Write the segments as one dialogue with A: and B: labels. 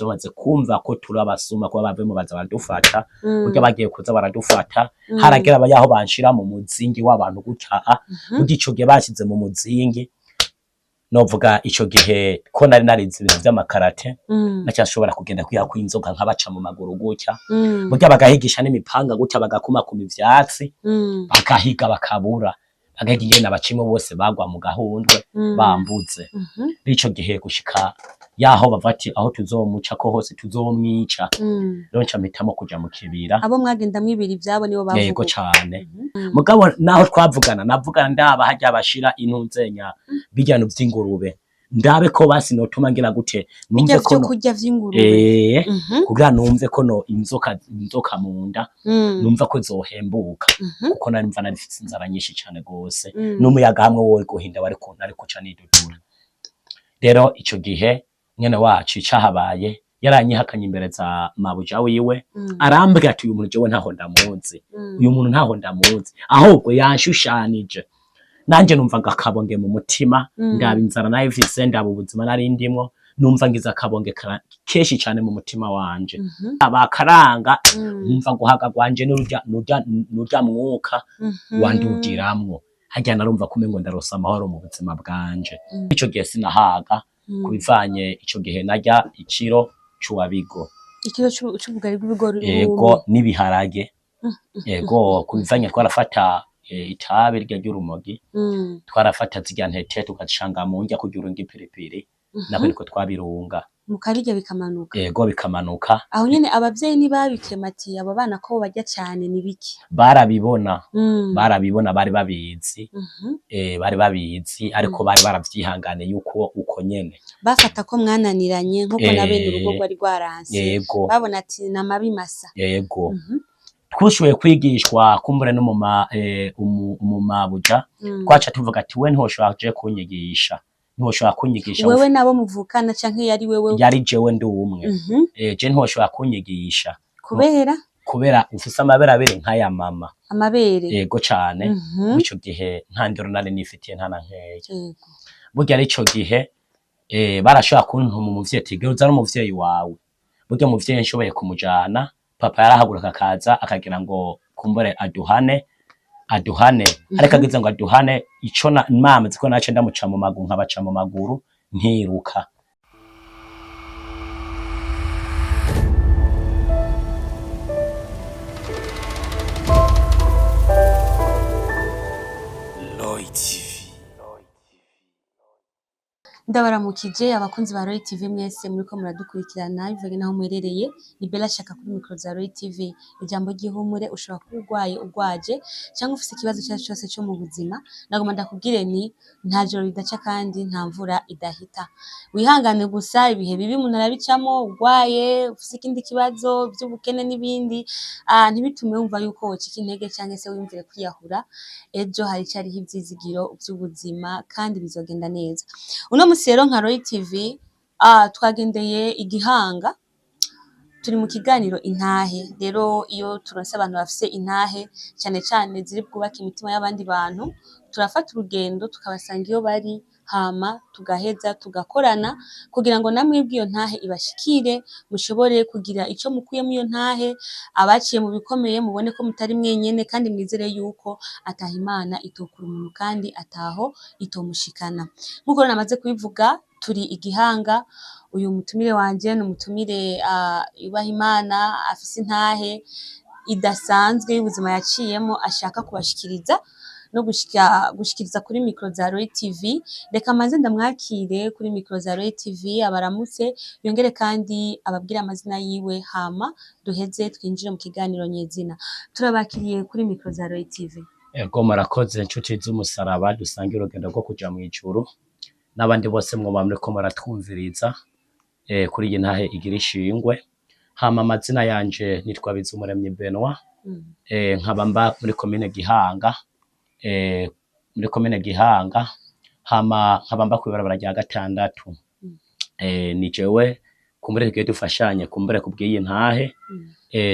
A: Bamaze kumva ko turi abasuma, kuba bavuyemo baza baradufata. Burya bagiye kuza baradufata, haragera abayaho banshira mu muzingi w'abantu gutya. Burya ico gihe bashize mu muzingi, novuga ico gihe ko nari narize ibintu vy'amakarate, naca nshobora kugenda kwihako inzoka nkabaca mu maguru gutya. Burya bagahigisha n'imipanga gutya, bagakumakuma ivyatsi, bagahiga bakabura, bagahiga ingene abacimwe bose bagwa mu gahundwe, bambuze. Ico gihe gushika yaho bava ati aho tuzomuca ko hose tuzomwica. Rero nca mpitamo kuja mu kibira.
B: Abo mwagenda mwibira ivyabo nibo bavuga
A: Yego.
B: Uko?
A: Cane. Mugabo naho twavugana, navugana ndaba harya bashira intunzenya birya bintu vy'ingurube, ndabe ko basi notuma ngira gute numve
B: Birya
A: ko
B: vyo
A: no
B: kurya vy'ingurube?
A: Eh, kugira numve ko no inzoka mu nda, numva ko zohembuka, kuko nari mva nari mfise inzara nyinshi cane gose, n'umuyaga hamwe wowe guhinda wari nari kuca nidudura. Rero ico gihe mwene wacu icahabaye, yaranyihakanye imbere za mabuja wiwe. Arambwira ati uyu muntu jewe ntaho ndamuzi, uyu muntu ntaho ndamuzi, ahubwo yanshushanije. Nanje numva ngo akabonge mu mutima. Ndaba inzara nayo mfise, ndaba ubuzima nari ndimwo, numva ngize akabonge kenshi cane mu mutima wanje. Abakaranga, nkumva guhaga gwanje n'urya mwuka wandugiramwo harya, narumva kumengo ndaronse amahoro mu buzima bwanje. Ico gihe sinahaga. Kubivanye ico gihe narya ikiro c'uwabigo.
B: Ikiro c'ubugari bw'ibigori?
A: Yego, n'ibiharage. Yego, kubivanye twarafata itabi rya ry'urumogi, twarafata zirya ntete tugacanga mu ndya kurya urunga ipiripiri, nako niko twabirunga.
B: Mukabirya bikamanuka?
A: Yego, bikamanuka.
B: Aho nyene abavyeyi ntibabikema ati aba bana ko barya cane ni biki?
A: Barabibona. Barabibona, bari babizi. Bari babizi, ariko bari baravyihanganiye yuko uko nyene.
B: Bafata ko mwananiranye nkuko na bene urugo rwari rwaranse.
A: Yego.
B: Babona ati ni amabi masa.
A: Yego. Twushoboye kwigishwa kumbure no umumabuja, twaca tuvuga ati we ntiwoshobora je kunyigisha, ntiwoshobora kunyigisha.
B: Wewe nabo muvukana canke yari wewe?
A: Yari jewe ndi umwe. Je ntiwoshobora kunyigisha.
B: Kubera?
A: Kubera ufise amabere abiri nk'aya mama.
B: Amabere?
A: Yego cane. Ico gihe nta ndero nari nifitiye, nta na nkeya. Burya ari ico gihe barashobora kuntuma umuvyeyi ati genda uzane umuvyeyi wawe. Burya umuvyeyi nshoboye kumujana, papa yarahaguruka akaza akagira ngo kumbure aduhane, aduhane, ariko agize ngo aduhane, ico na mama ziko nace ndamuca mu maguru, nkabaca mu maguru nkiruka.
C: Lloyd TV.
B: Ndabaramukije abakunzi ba Roy TV mwese muriko muradukurikirana bivanye naho muherereye. Ni Bella Shaka kuri micro za Roy TV. Ijambo ry'ihumure: ushobora kuba urwaye, urwaje cyangwa ufise ikibazo icyo ari cyo cyose cyo mu buzima, nagomba ndakubwire ni nta joro ridaca kandi nta mvura idahita. Wihangane gusa, ibihe bibi umuntu arabicamo. Urwaye, ufise ikindi kibazo by'ubukene n'ibindi, ntibitume wumva yuko wocika intege cyangwa se wiyumvire kwiyahura. Ejo haracyariho ivyizigiro by'ubuzima kandi bizogenda neza. Uno musi rero nka Roy TV twagendeye igihanga, turi mu kiganiro intahe. Rero iyo turonse abantu bafise intahe, cyane cyane ziri bwubake imitima y'abandi bantu, turafata urugendo tukabasanga iyo bari, hama tugaheza tugakorana kugira ngo namwebwe iyo ntahe ibashikire, mushobore kugira ico mukuyemo iyo ntahe. Abaciye mu bikomeye mubone ko mutari mwenyene, kandi mwizere yuko ataha Imana itokura umuntu kandi ataho itomushikana. Nk'uko rero namaze kubivuga, turi igihanga. Uyu mutumire wanje ni umutumire yubaha Imana, afise intahe idasanzwe y'ubuzima yaciyemo, ashaka kubashikiriza no gushikiriza kuri micro za Roy TV. Reka manze ndamwakire kuri micro za Roy TV, abaramutse, yongere kandi ababwire amazina yiwe, hama duheze twinjire mu kiganiro nyezina. Turabakiriye kuri micro za Roy TV.
A: Ego, murakoze inshuti z'umusaraba dusangiye urugendo rwo kuja mw'ijuru, n'abandi bose mwoba muriko muratwumviriza kuri iyi ntahe igira ishingwe. Hama amazina yanje nitwa Bizumuremyi Benoit. Nkaba mba muri komine Gihanga, muri komine Gihanga, hama nkaba mba kw'ibarabara rya gatandatu. Ni jewe kumbure tugiye dufashanye kumbure kubw'iyi ntahe,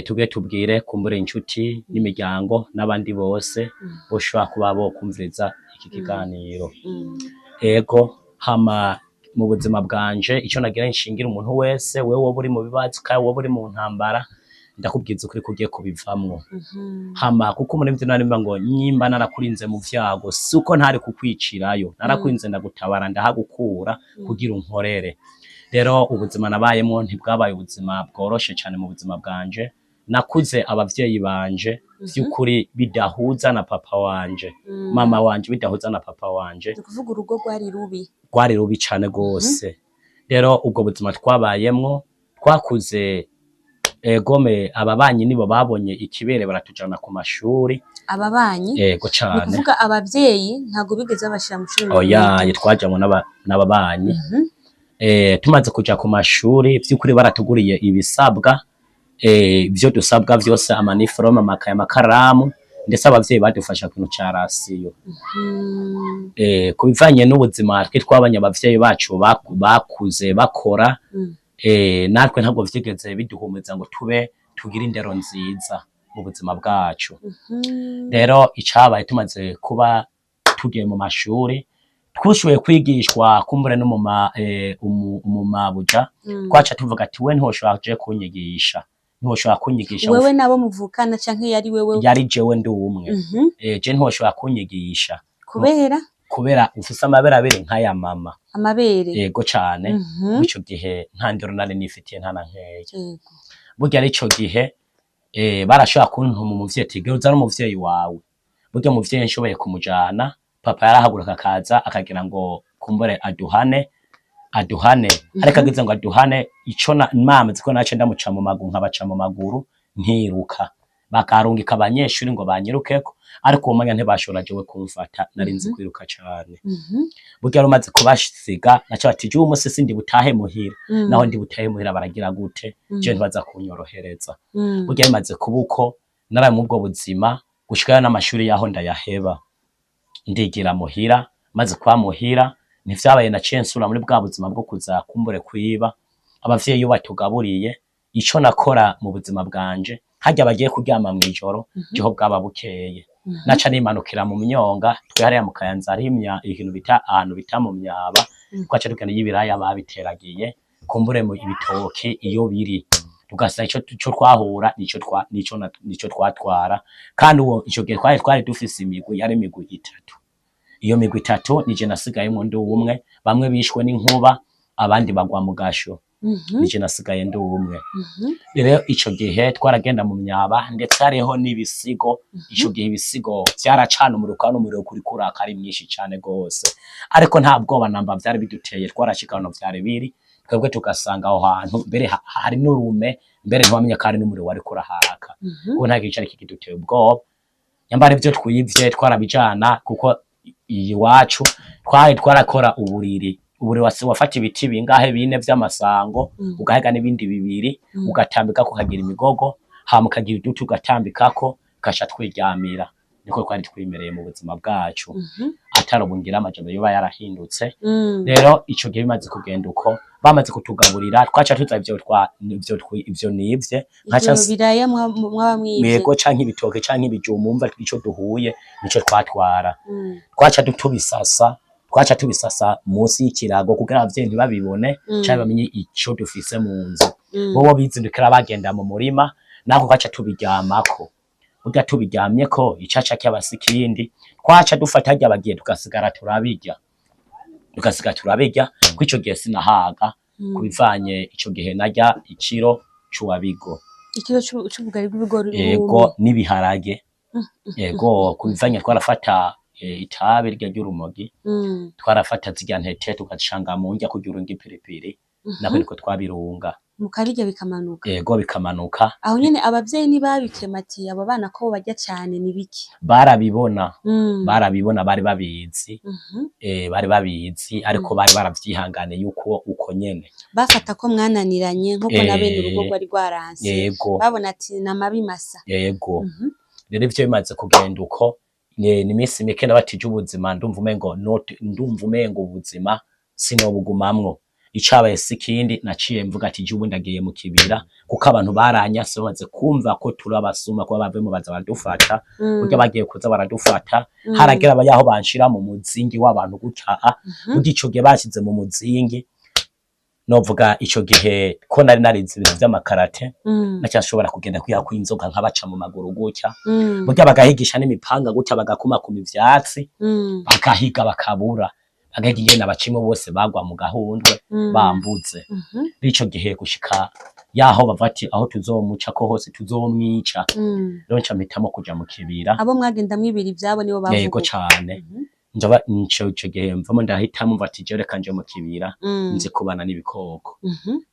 A: tugiye tubwire kumbure inshuti n'imiryango n'abandi bose boshobora kuba bokumviriza iki kiganiro. Ego, hama Mu buzima bwanje, ico nagira nshingira umuntu wese, wewe woba uri mu bibazo kandi woba uri mu ntambara, ndakubwiza ukuri ko ugiye kubivamwo. Hama kuko umuririmbyi naririmba ngo nyimba narakurinze mu vyago, si uko ntari kukwicirayo, narakurinze ndagutabara ndahagukura kugira unkorere. Rero ubuzima nabayemwo ntibwabaye ubuzima bworoshe cane. Mu buzima bwanje nakuze abavyeyi banje vy'ukuri bidahuza na papa wanje, mama wanje bidahuza na papa wanje.
B: Ni ukuvuga urugo rwari rubi.
A: Rwari rubi cane gose. Rero ubwo buzima twabayemwo, twakuze egome, ababanyi nibo babonye ikibere baratujana ku mashuri.
B: Ababanyi?
A: Ego
B: Ni
A: cane.
B: ukuvuga abavyeyi ntabwo bigeze babashira mu shuri?
A: Oya, twajanywe n'ababanyi. Tumaze kuja ku mashuri, vy'ukuri baratuguriye ibisabwa, ivyo dusabwa vyose, ama uniforme, amakaye, amakaramu, ndetse abavyeyi badufasha ku kintu ca ration. Ku bivanye n'ubuzima twe twabanye, abavyeyi bacu bakuze bakora, natwe ntabwo vyigeze biduhumuriza ngo tube tugire indero nziza mu buzima bwacu. Rero icabaye, tumaze kuba tugiye mu mashuri, twushoboye kwigishwa kumbure no umumabuja. Twaca tuvuga ati: "We ntiwoshobora je kunyigisha, ntiwoshobora kunyigisha."
B: Wewe nabo muvukana canke yari wewe?
A: Yari jewe ndi umwe. Je ntiwoshobora kunyigisha.
B: Kubera?
A: Kubera ufise amabere abiri nk'aya mama.
B: Amabere?
A: Yego cane. Ico gihe nta ndero nari nifitiye, nta na nkeya. Burya ari ico gihe barashobora kuntuma umuvyeyi ati: "Genda uzane umuvyeyi wawe." Burya umuvyeyi nshoboye kumujana, papa yarahaguruka akaza akagira ngo kumbure aduhane, aduhane. Ariko agize ngo aduhane, ico na mama ziko nace ndamuca mu maguru, nkabaca mu maguru nkiruka, bakarungika abanyeshuri ngo banyirukeko, ariko uwo mwanya ntibashobora jewe kumfata, nari nzi kwiruka cane. Burya rumaze kubasiga, naca bati: "Jewe umunsi sindi butahe muhira." Naho ndi butahe muhira, baragira gute? Jewe ntibaza kunyorohereza. Burya bimaze kuba uko, naraye mu ubwo buzima gushikayo n'amashuri yaho ndayaheba, ndigira muhira. Maze kwa muhira ntivyabaye, naciye nsubira muri bwa buzima bwo kuza kumbure kwiba. Abavyeyi iyo batugaburiye, ico nakora mu buzima bwanje, harya bagiye kuryama mw'ijoro, jeho bwaba bukeye, naca nimanukira mu myonga. Twe hariya mu Kayanza hariho ikintu bita, ahantu bita mu myaba. Twaca tugenda y'ibiraya babiteragiye kumbure mu ibitoki iyo biri, tugasanga ico twahura nico twatwara. Kandi uwo ico gihe twari dufise imigwi, yari imigwi itatu. Iyo migwi itatu nije nasigayemwo ndi umwe. Bamwe bishwe n'inkuba, abandi bagwa mu gasho. Nije nasigaye ndi umwe. Rero ico gihe twaragenda mu myaba, ndetse hariho n'ibisigo. Ico gihe ibisigo vyaracana umuriro, kandi umuriro kuriko uraka ari mwinshi cane gose, ariko nta bwoba namba vyari biduteye. Twarashika ahantu vyari biri, twebwe tugasanga aho hantu mbere hari n'urume, mbere ntiwamenya ko hari n'umuriro wariko urahaka, kuko nta kintu cari kikiduteye ubwoba. Nyambara ivyo twivye twarabijana, kuko iwacu twari twarakora uburiri. Uburiri wafata ibiti bingahe? Bine vy'amasango, ugahega n'ibindi bibiri, ugatambikako, ukagira imigogo, hama ukagira uduti ugatambikako, ugaca twiryamira. Niko twari twimereye mu buzima bwacu. Atari ubu ngira amajambo yoba yarahindutse. Rero ico gihe bimaze kugenda uko, bamaze kutugaburira, twaca tuza ivyo nivye nkaca
B: Ivyo biraya mwaba mwivye?
A: Yego, canke ibitoke canke ibijumbu, umva ico duhuye nico twatwara. Twaca tubisasa, twaca tubisasa munsi y'ikirago kugira abavyeyi ntibabibone canke bamenye ico dufise mu nzu. Bobo bizindukira bagenda mu murima, nako twaca tubiryamako. Burya tubiryamyeko, icaca cyabasi ikindi, twaca dufata harya bagiye, tugasigara turabirya, tugasigara turabirya. Ko ico gihe sinahaga. Kubivanye ico gihe narya ikiro c'uwabigo.
B: Ikiro c'ubugari bw'ibigori?
A: Yego, n'ibiharage. Yego, kubivanye twarafata itabi rya ry'urumogi. Twarafata zirya ntete tugacanga mu ndya kugira urunge ipiripiri, nako niko twabirunga.
B: Mukabirya bikamanuka?
A: Yego, bikamanuka.
B: Aho nyene abavyeyi ntibabikema ati: "Aba bana ko barya cane, ni biki?"
A: Barabibona. Barabibona, bari babizi. Bari babizi, ariko bari baravyihanganiye yuko uko nyene.
B: Bafata ko mwananiranye, nkuko na bene urugo rwari rwaranse.
A: Yego.
B: Babona ati namabi masa.
A: Yego. Rero ivyo bimaze kugenda uko, ni iminsi mike nabatije ubuzima, ndumva umengo ubuzima sinobugumamwo. Icabaye si ikindi, naciye mvuga ati jewe ndagiye mu kibira, kuko abantu baranyase bamaze kumva ko turi abasuma, kuba bavemo baza baradufata. Burya bagiye kuza baradufata, haragera abayaho banshira mu muzingi w'abantu gutya. Burya ico gihe bashize mu muzingi, novuga ico gihe ko nari narize ibintu vy'amakarate, naca nshobora kugenda kwihako inzoka nkabaca mu maguru gutya. Burya bagahigisha n'imipanga gutya, bagakumakuma ivyatsi, bagahiga bakabura, bagahiga ingene abacimo bose bagwa mu gahundwe, bambuze. Ico gihe gushika yaho bava ati aho tuzomuca ko hose tuzomwica. Rero nca mpitamo kuja mu kibira.
B: Abo mwagenda mwibira ivyabo nibo bavuga
A: Yego
B: uko?
A: cane. Njaba ico gihe mvamo, ndahitamo mva ati jewe reka nje mu kibira, nzi kubana n'ibikoko.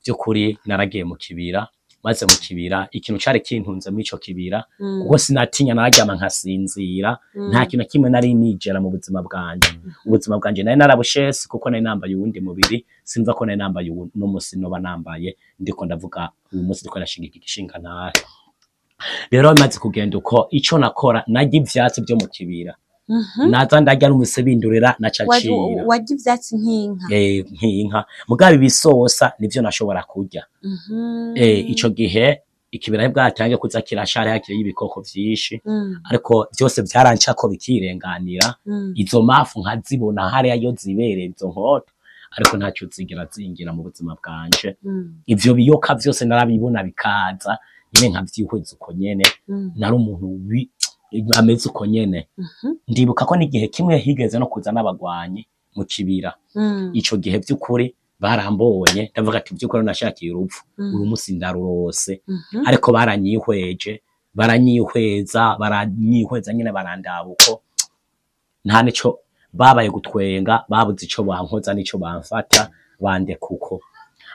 A: Vy'ukuri naragiye mu kibira, maze mu kibira ikintu cari kintunze muri ico kibira, kuko sinatinya, nararyama nkasinzira, nta kintu na kimwe nari nijera mu buzima bwanje. Ubuzima bwanje nari narabushese, kuko nari nambaye uwundi mubiri. Simva ko nari nambaye uwu n'umusi noba nambaye ndiko ndavuga uyu munsi, ndiko ndashinga iki gishinga ntahe. Rero bimaze kugenda uko, ico nakora narya ivyatsi vyo mu kibira. Naza ndarya n'umuse bindurira, naca ncira.
B: Warya ivyatsi nk'inka?
A: Nk'inka, mugabo ibisosa nivyo nashobora kurya. Ico gihe ikibira bwatangiye kuza kirashari, hakiri ibikoko vyinshi, ariko vyose vyarancako bikirenganira. Izo mafu nkazibona hariya yo zibereye izo nkoto, ariko ntacyo zigera zingira mu buzima bwanje. Ivyo biyoka vyose narabibona bikaza nyene, nkavyihweza uko nyene. Nari umuntu ameze uko nyene. Ndibuka ko n'igihe kimwe higeze no kuza n'abagwanyi mu kibira. Ico gihe vy'ukuri barambonye, ndavuga ati vy'ukuri nashakiye urupfu, uyu musi ndarurose. Ariko baranyihweje, baranyihweza, baranyihweza nyene, barandaba uko, nta nico babaye gutwenga, babuze ico bankoza n'ico bamfata, bandeka uko.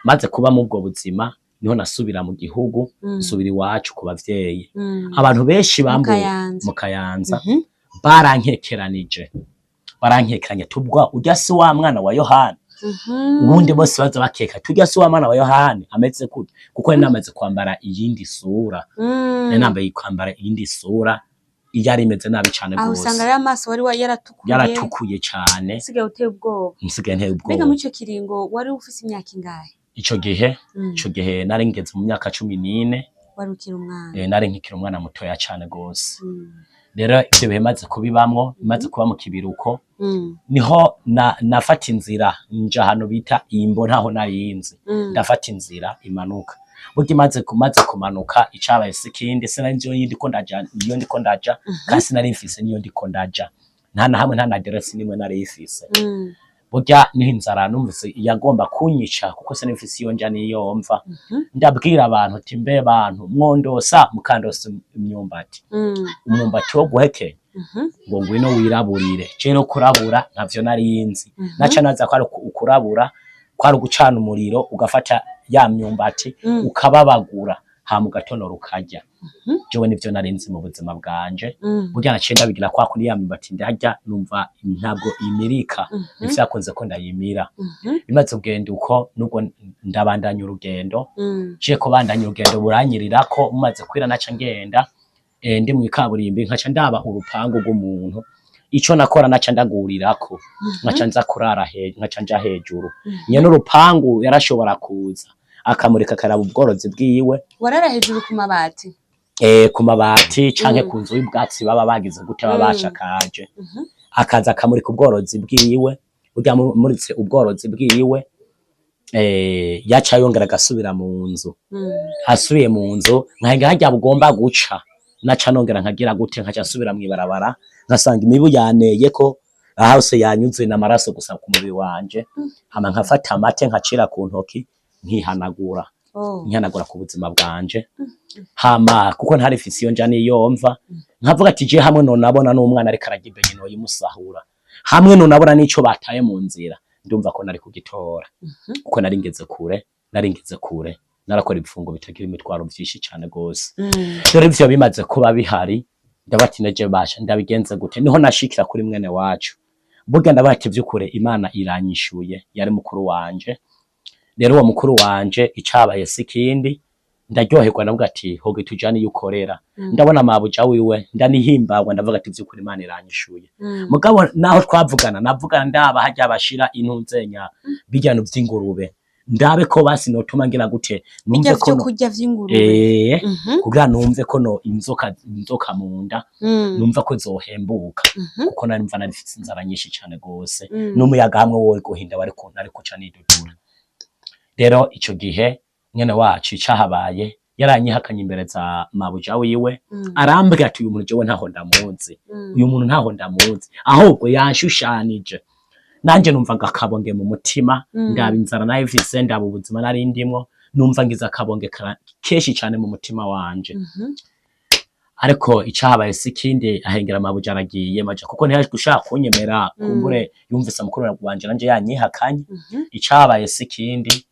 A: Maze kuba mu ubwo buzima, niho nasubira mu gihugu, nsubira iwacu ku bavyeyi. Abantu benshi
B: Mu
A: bambuye
B: Kayanza.
A: Mu Kayanza. Barankekeranije, barankekeranya tubwa urya si wa mwana wa Yohana? Ubundi bose baza bakeka turya si wa mwana wa Yohana ameze gutya, kuko nari namaze kwambara iyindi sura. Nari nambaye kwambara iyindi sura yari imeze nabi cane
B: Aho usanga
A: gose.
B: rero amaso wari yaratukuye.
A: Yaratukuye cane.
B: Usigaye uteye ubwoba.
A: Nsigaye nteye
B: Mbega
A: ubwoba.
B: muri ico kiringo wari ufise imyaka ingahe?
A: Ico gihe, ico gihe nari ngeze mu myaka 14.
B: Wari ukiri umwana.
A: Nari nkikiri umwana mutoya cane gose. Rero ivyo bihe maze kubibamwo, maze kuba mu kibiruko, niho nafata inzira nja ahantu bita Imbo, ntaho narinzi. Ndafata inzira imanuka. Burya imaze kumaze kumanuka, icabaye si ikindi, sinari nzi iyo ndiko ndaja, iyo ndiko ndaja, kandi sinari mfise niyo ndiko ndaja, nta na hamwe, nta na aderesi nimwe nari ifise. Burya niho inzara numvise yagomba kunyica, kuko sinari mfise iyo nja n'iyo mva. Ndabwira abantu uti mbe bantu mwondosa, mukandosa imyumbati, umwumbati wo guhekenya, ngo ngwino wiraburire. Je no kurabura ntavyo narinzi. Naca naza ko ari ukurabura kwari ugucana umuriro, ugafata ya myumbati, ukababagura, hama ugatonora ukarya. Jewe nivyo narinzi mu buzima bwanje. Burya naciye ndabigira kwa kundi, ya myumbati ndarya, numva ntabwo imirika. Ntivyakunze ko ndayimira. Bimaze kugenda uko, nubwo ndabandanya urugendo, nciye kubandanya urugendo buranyirirako, mumaze kwira naca ngenda, ndi mw'ikaburimbi, nkaca ndaba urupangu rw'umuntu. Ico nakora naca ndagurirako, nkaca nza kurara nkaca nja hejuru. Nyene urupangu yarashobora kuza akamurika, akaraba ubworozi bwiwe.
B: Warara hejuru ku mabati?
A: Ku mabati canke ku nzu y'ubwatsi baba bagize gute, baba bashakaje. Akaza akamurika ubworozi bwiwe. Burya muritse ubworozi bwiwe, yaca yongera agasubira mu nzu. Asubiye mu nzu, nkahinga harya bugomba guca, naca nongera nkagira gute, nkaca nsubira mw'ibarabara, nkasanga imibu yaneye ko hose, yanyuze n'amaraso gusa ku mubiri wanje. Hama nkafata amate nkacira ku ntoki, nkihanagura, nkihanagura ku buzima bwanje. Hama kuko ntari mfise iyo nja n'iyo mva, nkavuga ati je hamwe nonabona n'umwana ariko ararya ibenye noyimusahura, hamwe nonabona n'ico bataye mu nzira, ndumva ko nari kugitora, kuko nari ngeze kure, nari ngeze kure, narakora ibifungo bitagira imitwaro vyinshi cane gose. Rero ivyo bimaze kuba bihari, ndabati neje basha ndabigenze gute? Niho nashikira kuri mwene wacu. Burya ndabati vy'ukuri Imana iranyishuye, yari mukuru wanje. Rero uwo mukuru wanje, icabaye si ikindi, ndaryoherwa, ndavuga ati hoga tujane iyo ukorera. Ndabona mabuja wiwe, ndanihimbagwa, ndavuga ati vy'ukuri Imana iranyishuye. Mugabo naho twavugana, navugana ndaba harya bashira intunzenya bijyano vy'ingurube. Ndabe ko basi notuma ngira gute, numve
B: Birya
A: ko
B: vyo
A: no
B: kurya vy'ingurube.
A: Kugira numve ko no inzoka mu nda numva ko zohembuka, kuko nari mva narifise inzara nyinshi cane gose, n'umuyaga hamwe wo guhinda wari nari kuca nidudura. Rero ico gihe mwene wacu icahabaye, yaranyihakanye imbere za mabuja wiwe, arambwira ati: "Uyu muntu jewe ntaho ndamuzi, uyu muntu ntaho ndamuzi, ahubwo yanshushanije." Nanje numva akabonge mu mutima. Ndaba inzara nayifise, ndaba ubuzima nari ndimwo, numva ngize akabonge kenshi cane mu mutima wanje. Ariko icahabaye si ikindi, ahengera mabuja aragiye maja, kuko ntiyaje gushaka kunyemera. Kumbure yumvise mukuru wanje nanje yanyihakanye. Icahabaye si ikindi,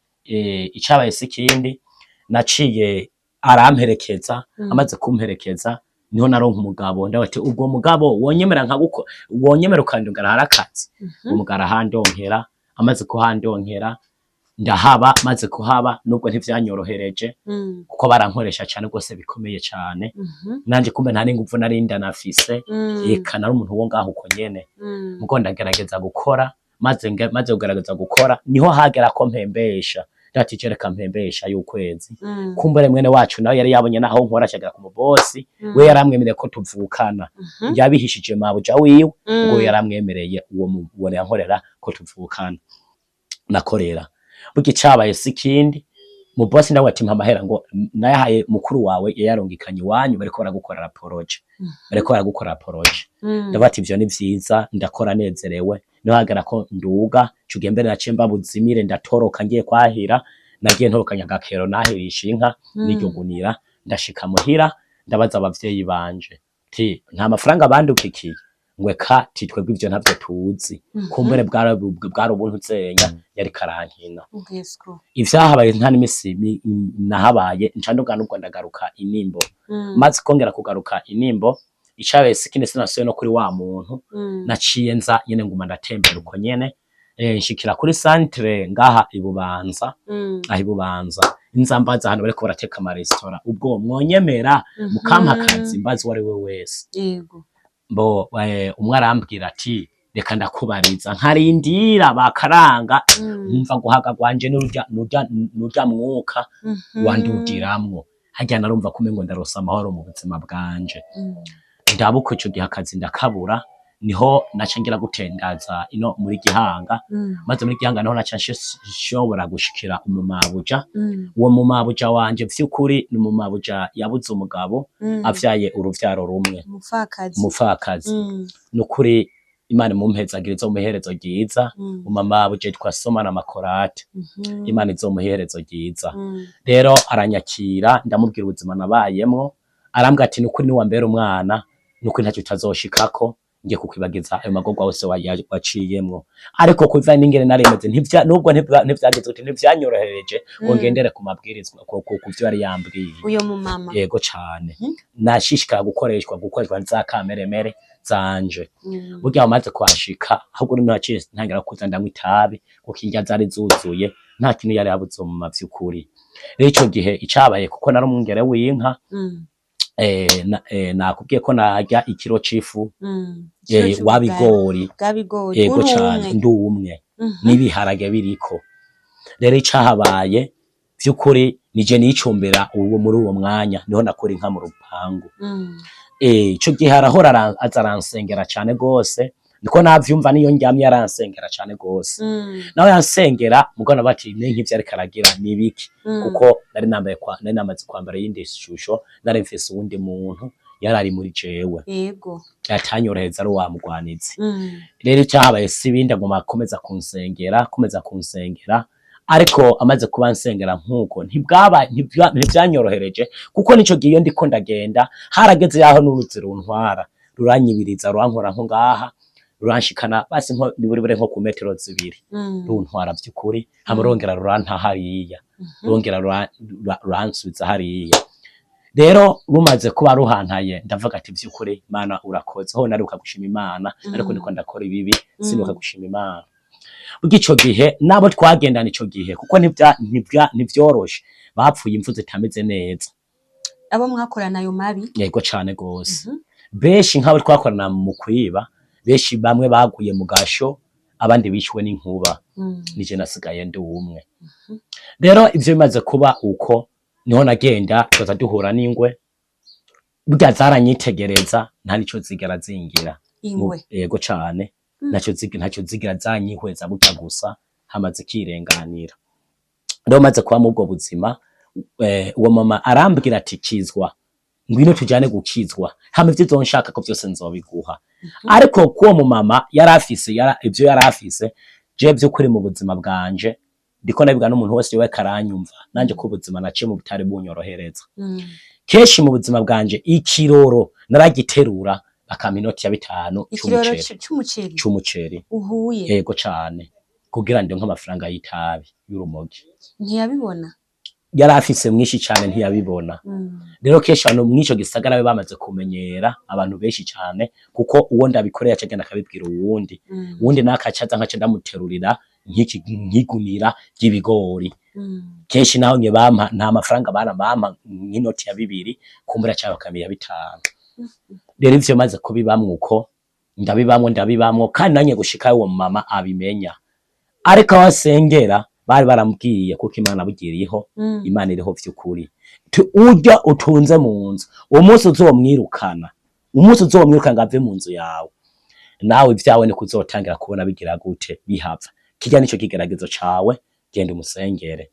A: icahabaye si ikindi, naciye aramperekeza. Amaze kumperekeza, niho naronka umugabo. Ndawe ati: "Ubwo mugabo wonyemera nkaguko, wonyemera ukandongera hari akazi?" Umugabo arahandonkera. Amaze kuhandonkera ndahaba. Maze kuhaba, nubwo ntivyanyorohereje, kuko barankoresha cane rwose bikomeye cane. Nanje kumbe nta n'inguvu nari ndanafise. Eka, nari umuntu wo ngaho uko nyene. Mugo ndagerageza gukora. Maze kugerageza gukora, niho hagera ko mpembesha. Ndati: "Reka mpembesha y'ukwezi." Kumbure mwene wacu nawe yari yabonye naho nkora, acagera ku mubosi. We yaramwemereye ko tuvukana. Yabihishije mabuja wiwe, ngo yaramwemereye uwo uwo yankorera ko tuvukana nakorera. Burya icabaye si ikindi, mu bosi nawe ati: "Mpa amahera." Ngo: "Nayahaye mukuru wawe, yayarungikanye iwanyu, bariko baragukora projet, bariko baragukora projet." Ndavuga ati: "Ivyo ni vyiza." Ndakora nezerewe. Niho hagera ko nduga. Ico gihe mbere naciye mba buzimire, ndatoroka ngiye kwahira. Nagiye ntorokanya agakero nahirisha inka n'iryo gunira. Ndashika muhira, ndabaza abavyeyi banje ti: "Nta mafaranga bandukikiye?" Ngo: "Eka," ti, "twebwe ivyo ntavyo tuzi." Kumbure bwari ubuntu zenya yari karankina.
B: Ubwesco.
A: Ivyahabaye, nta n'imisi nahabaye, nca nduga nubwo ndagaruka inimbo. Maze kongera kugaruka inimbo, icabaye sikindi, sinasubiye no kuri wa muntu. Naciye nza nyene nguma ndatembera uko nyene, nshikira kuri centre ngaha ibubanza. Aho ibubanza nza mbaza ahantu bariko barateka amaresitora: "Ubwo mwonyemera mukampa akazi?" Mbaza uwo ari we wese. Mbo umwe arambwira ati: "Reka ndakubariza." Nkarindira bakaranga, nkumva guhaga gwanje n'urya mwuka wandugiramwo harya. Narumva kumengo ndaronse amahoro mu buzima bwanje. Ndabuka ico gihe akazi ndakabura. Niho naca ngira gutendaza ino muri Gihanga. Maze muri Gihanga niho naca nshobora gushikira umumabuja. Uwo mumabuja wanje vy'ukuri ni umumabuja yabuze umugabo, avyaye uruvyaro rumwe.
B: Umupfakazi.
A: Umupfakazi. Nukuri Imana imumpezagire, izomuha iherezo ryiza. Umamabuja yitwa Somana Makorate. Imana izomuha iherezo ryiza. Rero aranyakira, ndamubwira ubuzima nabayemwo. Arambwira ati: "Nukuri niwambera umwana, nukuri ntacyo utazoshikako, ngiye kukwibagiza ayo magorwa yose waciyemwo." Ariko kuva n'ingene narimeze, nubwo ntivyagize gute, ntivyanyorohereje ngo ngendere ku mabwirizwa ku vyo yari yambwiye.
B: Uyo mumama.
A: Yego cane. Nashishikara gukoreshwa za kameremere zanje. Burya bamaze kuhashika, ahubwo niho naciye ntangira kuza ndanywa itabi, kuko indya zari zuzuye, nta kintu yari yabuze mu mavy'ukuri. Rero ico gihe icabaye, kuko nari umwungere w'inka, nakubwiye ko narya ikiro c'ifu
B: Ikiro c'ubugari.
A: wabigori.
B: Bw'abigori.
A: Yego.
B: Uri
A: Cane.
B: umwe.
A: Ndi umwe. N'ibiharage biriko. Rero icahabaye vy'ukuri, nije nicumbira uwo muri uwo mwanya, niho nakura inka mu rupangu. Ico gihe arahora aza aransengera cane gose, niko navyumva. Niyo ndyamye aransengera cane gose. Nawe yansengera, mugabo bati ni nk'ivyo ariko aragira nibiki? Kuko nari nambaye kwa nari namaze kwambara iyindi shusho, nari mfise uwundi muntu yari ari muri jewe atanyorohereza, ari wa mugwanizi. Rero icyahabaye si ibindi, aguma akomeza kunsengera, akomeza kunsengera. Ariko amaze kuba nsengera nk'uko, ntivyanyorohereje, kuko nico gihe iyo ndiko ndagenda, harageze yaho n'uruzi runtwara, ruranyibiriza, rurankora nko ngaha, ruranshikana basi nko niburibure nko ku metero 2. Runtwara vy'ukuri, hama rongera ruranta hariya, rongera ruransubiza hariya. Rero rumaze kuba ruhantaye, ndavuga ati: "Vy'ukuri Mana urakoze." Ho naruka gushima Imana, ariko ndiko ndakora ibibi, sinuka gushima Imana. Burya ico gihe nabo twagendana ico gihe, kuko ntivyoroshe, bapfuye imfu zitameze neza.
B: Abo mwakorana ayo mabi?
A: Yego, cane gose. Benshi nk'abo twakorana mu kwiba, benshi bamwe baguye mu gasho. Abandi bishwe n'inkuba, nije nasigaye ndi umwe. Rero ivyo bimaze kuba uko, niho nagenda tuza duhura n'ingwe. Burya zaranyitegereza, nta nico zigera zingira.
B: Ingwe?
A: Yego cane. Ntacyo zigira, zanyihweza burya gusa, hama zikirenganira. Rero maze kuba mu ubwo buzima, uwo mama arambwira ati: "Kizwa, ngwino tujane gukizwa, hama ivyo uzonshaka ko vyose nzobiguha." Ariko kuwo mu mama yari afise ivyo yari afise, je vy'ukuri mu buzima bwanje ndiko ndabivuga, n'umuntu wese we karanyumva nanje ko ubuzima naciye mu butari bunyorohereza. Kenshi mu buzima bwanje ikiroro naragiterura, bakampa inoti ya 5
B: Ikiroro?
A: c'umuceri.
B: C'umuceri?
A: C'umuceri.
B: Uhuye?
A: Yego cane, kugira ndonke amafaranga y'itabi y'urumogi.
B: Ntiyabibona?
A: Yari afise mwinshi cane, ntiyabibona. Rero kenshi abantu mw'ico gisagara be bamaze kumenyera abantu benshi cane, kuko uwo ndabikoreye aca agenda akabibwira uwundi, uwundi nawe akaca aza nkaca ndamuterurira nk'igunira ry'ibigori. Kenshi naho nye bampa nta mafaranga, bana bampa nk'inoti ya 2, kumbura cyangwa bakampa iya 5. Rero ivyo maze kubibamwo uko, ndabibamwo, ndabibamwo, kandi nanye gushika uwo mama abimenya. Ariko aho asengera bari baramubwiye, kuko Imana bugiriyeho, Imana iriho vy'ukuri. Urya utunze mu nzu, umunsi uzomwirukana, umunsi uzomwirukana ngo ave mu nzu yawe, nawe ivyawe niko uzotangira kubona bigira gute, bihava. Kirya nico kigeragezo cawe, genda umusengere.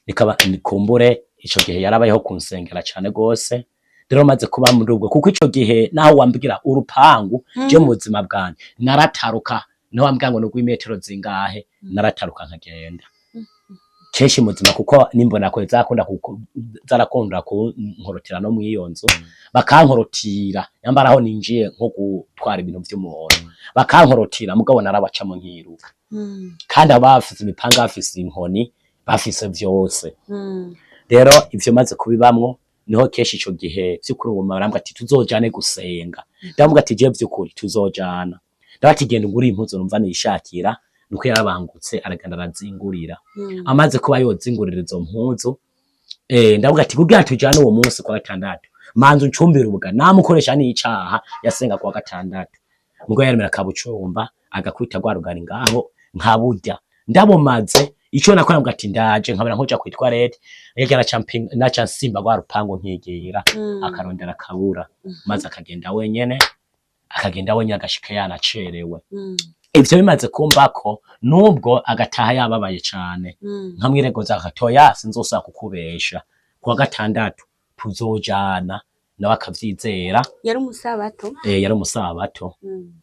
A: Nikaba nikumbure ico gihe yarabayeho kunsengera cane gose. Rero maze kuba muri ubwo, kuko ico gihe naho wambwira urupangu, je mu buzima bwanje narataruka. Niho wambwira ngo ni urw'imetero zingahe, narataruka nkagenda kenshi mu buzima, kuko nimbona ko zarakunda, kuko zarakunda kunkorotera no mw'iyo nzu, bakankorotira nyambara aho ninjiye nko gutwara ibintu vy'umuntu, bakankorotira, mugabo narabacamo nkiruka. Kandi aba bafise imipanga, bafise inkoni, bafise vyose. Rero ivyo maze kubibamwo, niho kenshi ico gihe vy'ukuri uwo mama arambwira ati: "Tuzojane gusenga." Ndamubwira ati: "Jewe vy'ukuri tuzojana." Ndavuga ati: "Genda ungurire impuzu numva nishakira." Nuko yarabangutse, aragenda arazingurira. Amaze kuba yozingurira izo mpuzu, ndavuga ati: "Kugira tujane uwo munsi kwa gatandatu, manza uncumbire ubugari." Namukoresha n'icaha, yasenga kuwa gatandatu, mugo yaremera akabucumba, agakubita rwa rugari ngaho, nkaburya. Ndabumaze, ico nakora, mbwa ati: "Ndaje." Nkabona nkuja kwi toilette, yagira naca nsimba rwa rupangu nkigira. Akarondera akabura, maze akagenda wenyene, akagenda wenyene, agashika yanacerewe. Ivyo bimaze kumbako, nubwo agataha yababaye cane, nkamwiregoza akatoya: "Sinzosubira kukubesha, kuwa gatandatu tuzojana." Nawe akavyizera.
B: Yari umusabato?
A: Yari umusabato.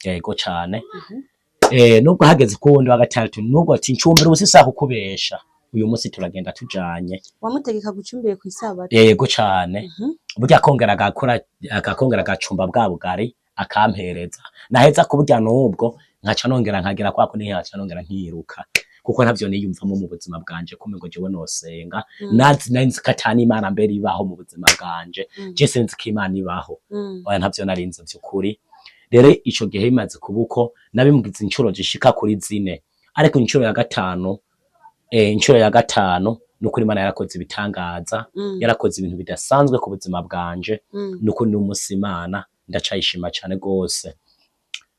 A: Yego cane. Nubwo hageze ku wundi wa gatandatu, nubwo ati: "Ncumbira ubu, sinshaka kukubesha, uyu munsi turagenda tujanye."
B: Wamutegeka gucumbire kw'isabato?
A: Yego cane. Burya akongera agakora, akakongera agacumba bwa bugari, akampereza. Naheza kuburya, nubwo nkaca nongera nkagira kwa kundi, nkaca nongera nkiruka, kuko ntavyo niyumvamo mu buzima bwanje kumengo jewe nosenga. Nazi, nari nzi ko ata n'Imana mbere ibaho mu buzima bwanje. Je sinzi ko Imana ibaho. Oya, ntavyo narinzi vy'ukuri. Rero ico gihe bimaze kuba uko, nabimugize incuro zishika kuri 4, ariko incuro ya gatanu, incuro ya gatanu nukuri Imana yarakoze ibitangaza. Yarakoze ibintu bidasanzwe ku buzima bwanje. Nukuri n'umunsi Imana ndacayishima cane gose.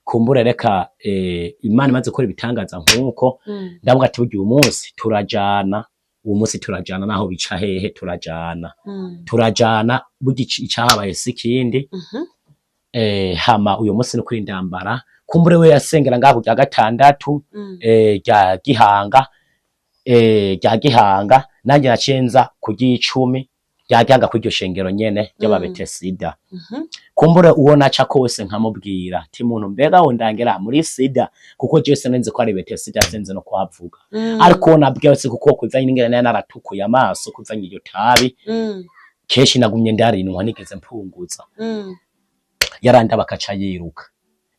A: Kumbure reka, Imana imaze gukora ibitangaza nkuko, ndavuga ati: "Burya uyu munsi turajana, uwo munsi turajana, naho bica hehe turajana." Turajana. Burya icahabaye si ikindi. Hama uyo munsi nukuri ndambara. Kumbure we yasengera ngaho rya gatandatu, rya Gihanga, rya Gihanga, nanjye naciye nza ku ry'icumi rya Gihanga, kw'iryo shengero nyene ry'Ababetesida. Kumbure uwo naca kose nkamubwira ti: "Muntu, mbega wondangira muri sida?" Kuko jewe sinzi ko ari Betesida, sinzi no kuhavuga. Ariko uwo nabwiye wese, kuko kuvanye n'ingene nari naratukuye amaso kuvanye iryo tabi, kenshi nagumye ndarinwa, nigeze mpunguza, yarandaba akaca yiruka.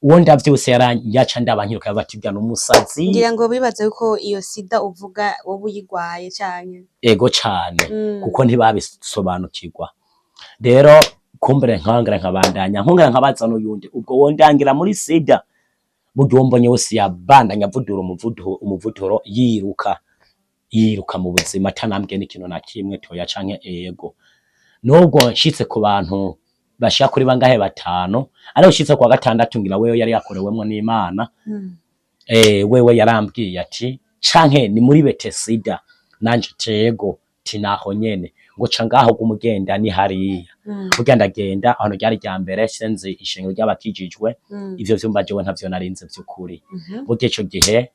A: Uwo ndavyose yaca ndaba nkiruka, bati: "Bya n'umusazi."
B: Ngira ngo bibaza yuko iyo sida uvuga wowe uyigwaye canke?
A: Ego cane. Kuko ntibabisobanukirwa. Rero kumbure nkongera nkabandanya, nkongera nkabaza n'uyundi: "Ubwo wondangira muri sida?" Burya uwo mbonye wese yabandanya avudura umuvuduro, yiruka, yiruka mu buzima, atanambwiye n'ikintu na kimwe, toya canke ego. Nubwo nshitse ku bantu bashika kuri bangahe, batanu, ariko nshitse kwa gatandatu, ngira wewe yari yakorewemwo n'Imana. Wewe yarambwiye ati canke ni muri Betesida, nanje tego tinaho nyene, ngo ca ngaho gumugenda ni hariya. Burya ndagenda ahantu ryari rya mbere, sinzi ishengero ry'abakijijwe. Ivyo vyumba jewe ntavyo narinze vy'ukuri. Burya ico gihe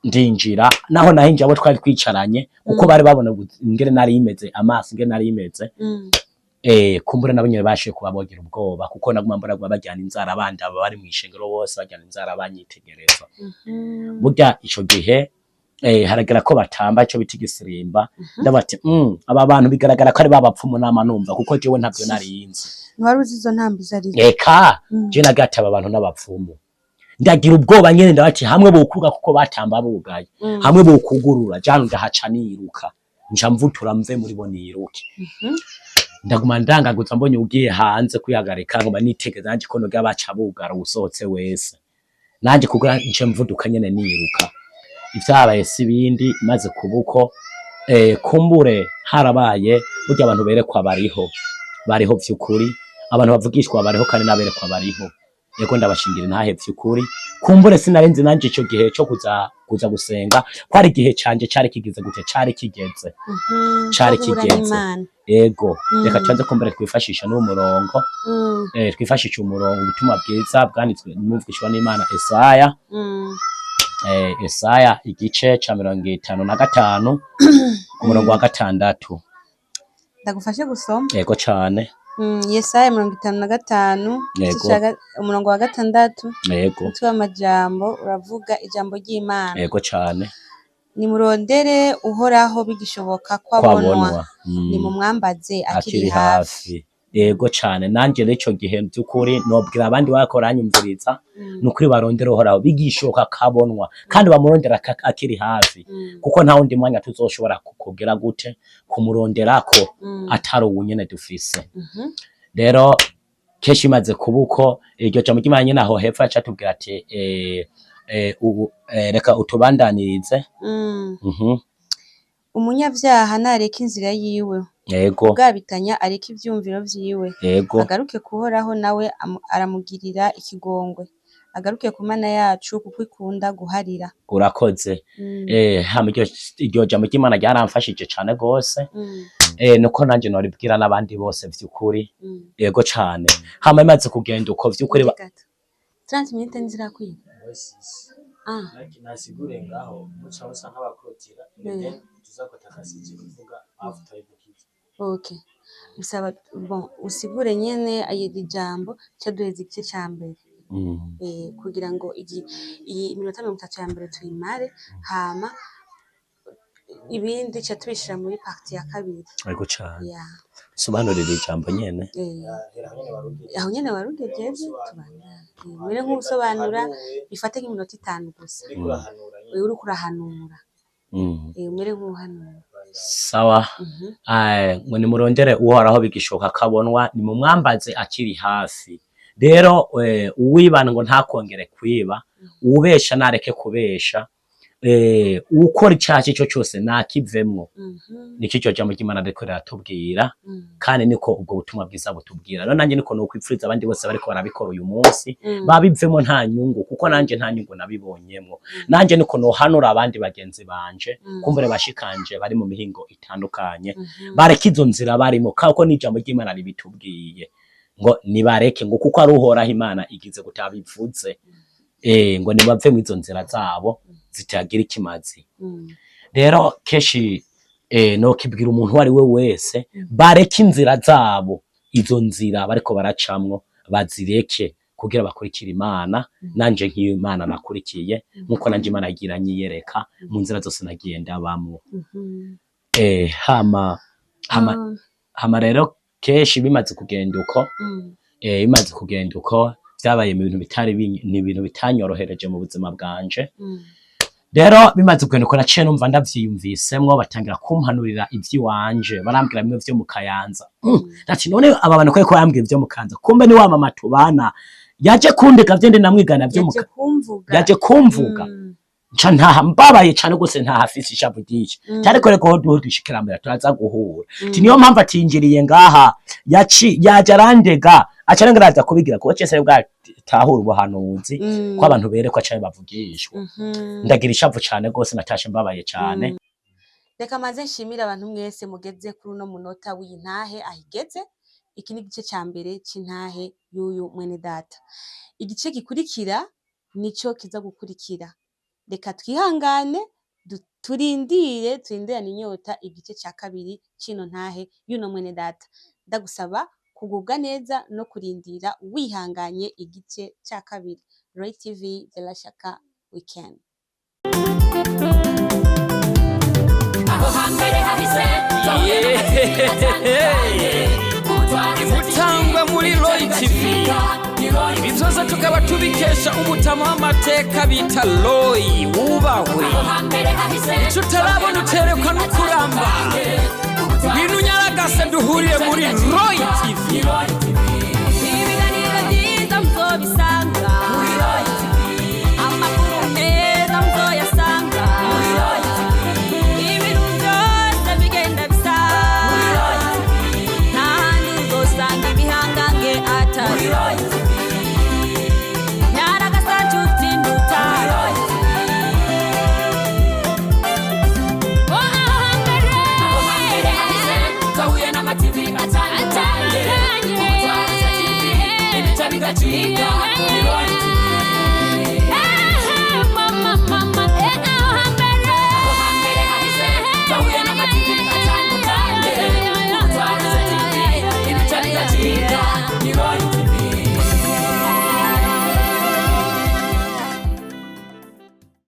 A: ndinjira, naho nahinjira abo twari twicaranye, kuko bari babona ingene nari imeze, amaso ingene nari imeze. Kumbura nabo nyene bashoboye kuba bogira ubwoba, kuko naguma mbona baguma bajyana inzara, bandaba, bari mw'ishengero bose bajyana inzara banyitegereza. Burya ico gihe haragera ko batamba ico bita igisirimba. Ndavuga ati aba bantu bigaragara ko ari babapfumu, nama numva, kuko jewe ntavyo narinzi.
B: Ntiwari uzi izo ntambi izo arizo?
A: Eka. Je nagati aba bantu n'abapfumu, ndagira ubwoba nyene, ndabati hamwe bokuga, kuko batamba bugaye, hamwe bokugurura jana ndahaca niruka, nca mvutura mve muri bo niruke. Ndaguma ndangaguza, mbonye ugiye hanze kwihagarika, nguma nitegeza nanje ko noga baca bugara usohotse wese, nanje kugira nce mvuduka nyene niruka. Ivyabaye si ibindi, maze kuba uko kumbure harabaye, burya abantu berekwa bariho, bariho vy'ukuri, abantu bavugishwa bariho, kandi n'aberekwa bariho. Yego, ndabashingira intahe vy'ukuri. Kumbure sinarinzi nanje ico gihe co kuza gusenga ko ari igihe canje cari kigize gute, cari kigeze. Cari
B: Co guhura
A: kigeze.
B: n'Imana.
A: Ego. Reka tubanze kumbure twifashisha n'uwo murongo. Twifashisha umurongo ubutumwa bwiza bwanditswe n'umuvugishwa n'Imana Esaya. Esaya igice ca 55 ku murongo wa 6.
B: Ndagufashe gusoma?
A: Yego cane.
B: Yesaya 55, igice umurongo wa 6. Umutwe w'amajambo uravuga ijambo ry'Imana.
A: Yego cane.
B: Nimurondere Uhoraho bigishoboka ko abonwa,
A: kwabonwa.
B: Nimumwambaze akiri
A: akiri
B: hafi.
A: Hafi. Yego cane. Nanje rero ico gihe vy'ukuri nobwira abandi bariko baranyumviriza, nukuri barondera Uhoraho bigishoboka kabonwa, kandi bamurondera akiri hafi, kuko nta wundi mwanya tuzoshobora kugira gute kumuronderako atari uwu nyene dufise. Rero kenshi imaze kuba uko, iryo jambo ry'Imana nyene aho hepfo yacatubwira ati ubu reka utubandanirize.
B: Umunyavyaha nareke inzira yiwe, ubwabitanya areke ivyumviro vyiwe, agaruke kuhoraho, nawe aramugirira ikigongwe, agaruke ku Mana yacu kuko ikunda guharira.
A: Urakoze. Hama iryo jambo ry'Imana ryaramfashije cane gose. Nuko nanje noribwira n'abandi bose vy'ukuri. Yego cane. Hama imaze kugenda uko vy'ukuri
B: Gato. 30 minutes ntizirakwiye? Ah.
C: Nasigure ngaho muca musa nk'abakurotira, then tuzakota akasije kuvuga after ibukiza.
B: Okay. Bisaba bon usigure nyene iri jambo ca duheza igice ca mbere. Kugira ngo iyi minota 30 ya mbere tuyimare, hama ibindi ca tubishira muri partie ya kabiri.
A: Yego cane. Sobanurira ijambo nyene.
C: Hera nyene warugiye.
B: Aho nyene warugejeje, tubandanye. Mere nk'usobanura, bifate nk'iminota 5 gusa.
C: Uriko urahanura nyene.
B: Wewe uriko urahanura. Umere nk'uhanura.
A: Sawa. Ngo nimurondere Uhoraho bigishoboka kabonwa, nimumwambaze akiri hafi. Rero uwibana ngo ntakongere kwiba, uwubesha nareke kubesha, uwukora icaha ico cose nakivemwo. Nico iryo jambo ry'Imana ririko riratubwira, kandi niko ubwo butumwa bwiza butubwira. Rero nanje niko nokwipfuriza abandi bose bariko barabikora uyu munsi, babivemo, nta nyungu, kuko nanje nta nyungu nabibonyemwo. Nanje niko nohanura abandi bagenzi banje, kumbure bashikanje bari mu mihingo itandukanye, bareke izo nzira barimo, kuko n'ijambo ry'Imana ribitubwiye ngo nibareke, ngo kuko ari Uhoraho Imana igize kutabivuze, ngo nibave mu izo nzira zabo zitagira ikimazi. Rero kenshi nokibwira umuntu uwo ari we wese, bareke inzira zabo, izo nzira bariko baracamwo bazireke, kugira bakurikire Imana. Nanje nk'iyo Imana nakurikiye, nkuko nanje Imana yagiye iranyiyereka mu nzira zose nagiye ndabamwo. Hama hama rero kenshi bimaze kugenda uko, bimaze kugenda uko, vyabaye mu bintu bitari ni ibintu bitanyorohereje mu buzima bwanje. Rero bimaze kugenda uko, naciye numva ndavyiyumvisemwo, batangira kumpanurira ivy'iwanje, barambwira bimwe vyo mu Kayanza. Ati none aba bantu ko bambwira ivyo mu Kayanza, kumbe ni wa mama tubana yaje kundega vyo ndi namwigana vyo mu
B: Yaje kumvuga.
A: Yaje kumvuga. Nca ntaha mbabaye cane gose, ntaha afise ishavu ryinshi. Tariko reko ho dushikirambere turaza guhura. Ati niyo mpamvu atinjiriye ngaha, yaci yaje arandega, aca arengera aza kubigira kuko cese bwa ndatahura ubuhanuzi, ko abantu berekwa canke bavugishwa. Ndagira ishavu cane gose, natashe mbabaye cane.
B: Reka maze nshimire abantu mwese mugeze kuri uno munota w'iyi ntahe ahigeze. Iki ni igice ca mbere c'intahe y'uyu mwene data. Igice gikurikira nico kiza gukurikira. Reka twihangane, turindire, turindirane inyota igice ca kabiri c'ino ntahe y'uno mwene data. Ndagusaba kugubwa neza no kurindira wihanganye igice ca kabiri. Roy TV, Bella Shaka Weekend.
D: Imutangwa muri Roy TV, ibi byose tukaba tubikesha umutama w'amateka bita Roy wubahwe. Icyo utarabona uterekwa no kuramba. Ngwino unyaragase duhurire muri Roy TV.
E: Ibiganiro byiza muzobisanga, amakuru meza muzoyasanga, ibintu byose bigenda bisa, nta handi uzosanga ibihangange atari nyaragasa nshuti nduta. Oh, aho hambere
F: Twahuye n'amativi atandukanye,
E: atandukanye,
F: ibica bigacika.